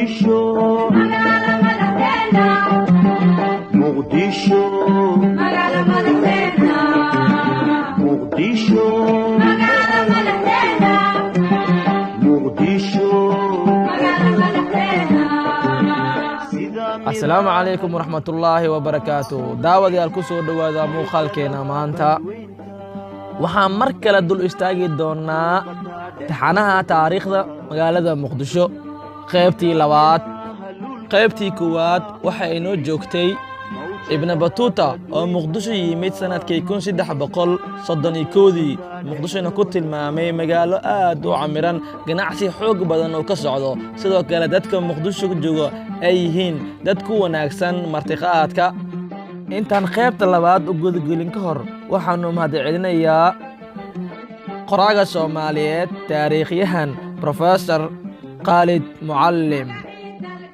Muqdisho, Muqdisho, Muqdisho, Muqdisho. Asalaamu calaykum waraxmatullaahi wabarakaatu. Daawadayaal, ku soo dhowaada muuqaalkeena maanta. Waxaan mar kale dul istaagi doonnaa taxanaha taariikhda magaalada Muqdisho, qaybtii labaad. Qaybtii koowaad waxa inoo joogtay Ibna Batuuta oo Muqdisho yimid sannadkii 1331-dii, Muqdishona ku tilmaamay magaalo aad u camiran, ganacsi xoog badan oo ka socdo, sidoo kale dadka Muqdisho jooga ay yihiin dad ku wanaagsan martiqaadka. Intaan qaybta labaad u gudagelin ka hor, waxaannu mahadcelinayaa qoraaga Soomaaliyeed, taariikhyahan Professor Khaalid Mucallim.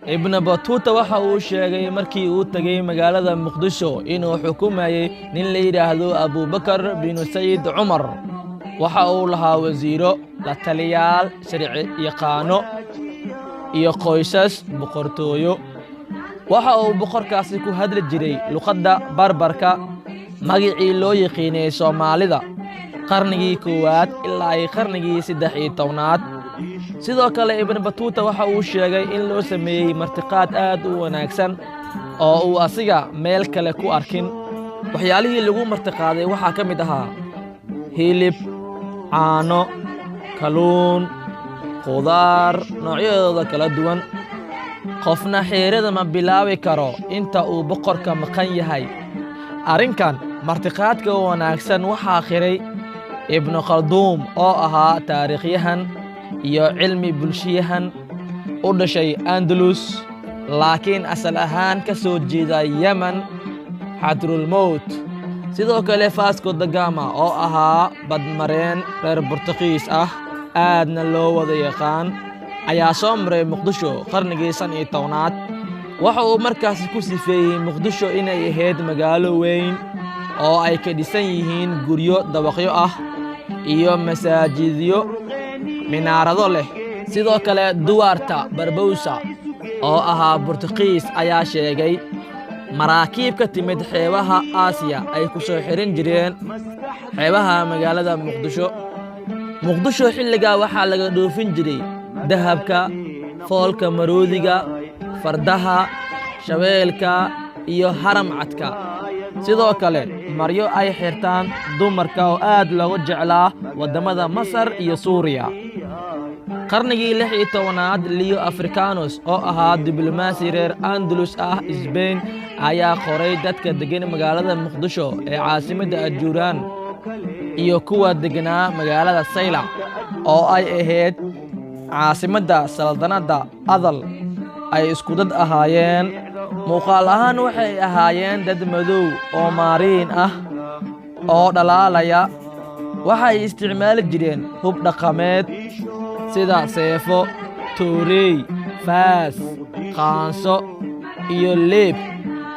Ibna Batuuta waxa uu sheegay markii uu tegey magaalada Muqdisho inuu xukumayey nin la yidhaahdo Abubakar binu Sayid Cumar. Waxa uu lahaa wasiiro, la taliyaal, sharci yaqaano iyo qoysas boqortooyo. Waxa uu boqorkaasi ku hadli jiray luqadda Barbarka, magicii loo yiqiinay Soomaalida qarnigii koowaad ilaa ay qarnigii 13aad. Sidoo kale Ibn Batuuta waxa uu sheegay in loo sameeyey martiqaad aad u wanaagsan oo uu asiga meel kale ku arkin. Waxyaalihii lagu martiqaaday waxaa ka mid ahaa hilib, caano, kalluun, khudaar noocyadooda kala duwan. Qofna xiirada ma bilaabi karo inta uu boqorka maqan yahay. Arrinkan martiqaadka wanaagsan waxaa qiray Ibnu Khalduum oo ahaa taariikhyahan iyo cilmi bulshiyahan u dhashay Andalus, laakiin asal ahaan ka soo jeeda Yemen, Xadrulmowt. Sidoo kale Vasco da Gama oo ahaa badmareen reer Bortuqiis ah, aadna loo wada yaqaan, ayaa soo maray Muqdisho qarnigii 15aad. Waxa uu markaasi ku sifeeyey Muqdisho inay ahayd magaalo weyn oo ay ka dhisan yihiin guryo dabaqyo ah iyo masaajidyo minaarado leh. Sidoo kale Duarte Barbosa oo ahaa Bortuqiis ayaa sheegay maraakiib ka timid xeebaha Aasiya ay ku soo xiran jireen xeebaha magaalada Muqdisho. Muqdisho xilligaa waxaa laga dhoofin jiray dahabka, foolka maroodiga, fardaha, shabeelka iyo haram cadka. Sidoo kale maryo ay xirtaan dumarka oo aad loogu jeclaa waddamada Masar iyo Suuriya. Qarnigii 16aad, Leo Africanus oo ahaa diblomaasi reer Andalus ah, Sbain, ayaa qoray dadka deggan magaalada Muqdisho ee caasimadda Ajuuraan iyo kuwa degganaa magaalada Saylac oo ay ahayd caasimadda saldanadda Adal ay isku dad ahaayeen. Muuqaal ahaan waxay ahaayeen dad madow oo maariin ah oo dhalaalaya. Waxay isticmaali jireen hub dhaqameed sida seefo, toorey, faas, qaanso iyo leeb.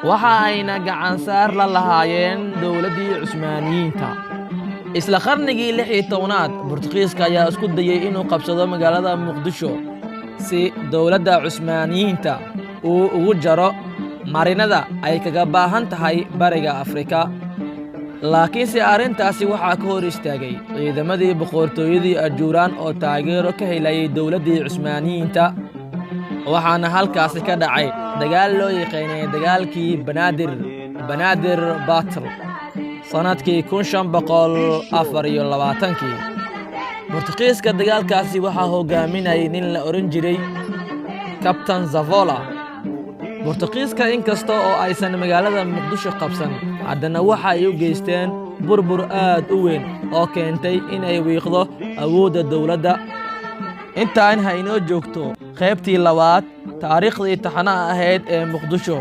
Waxa ayna gacansaar la lahaayeen dowladdii Cusmaaniyiinta. Isla qarnigii 16aad, Bortuqiiska ayaa isku dayey inuu qabsado magaalada Muqdisho si dowladda Cusmaaniyiinta uu ugu jaro marinada ay kaga baahan tahay Bariga Afrika, laakiinse arrintaasi waxaa ka hor istaagay ciidamadii boqortooyadii Ajuuraan oo taageero ka helayay dowladdii Cusmaaniyiinta. Waxaana halkaasi ka dhacay dagaal loo yaqiinay dagaalkii Banaadir, Banaadir Battle, sannadkii 1524-kii. Bortuqiiska dagaalkaasi waxaa hogaaminayay nin la odhan jiray Kabtan Zavola. Bortuqiiska inkasta oo aysan magaalada Muqdisho qabsan, haddana waxa ay u geysteen burbur aad u weyn oo keentay inay wiiqdo awoodda dowladda. Intaan ha inoo joogto qaybtii labaad taariikhdii taxanaha ahayd ee Muqdisho.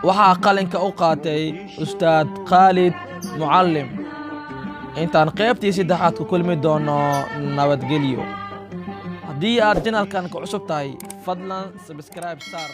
Waxaa qalinka u qaatay Ustaad Khaalid Mucallim. Intaan qaybtii saddexaad ku kulmi doono, nabadgelyo. Haddii aad channelkan ku cusub tahay, fadlan subscribe saar.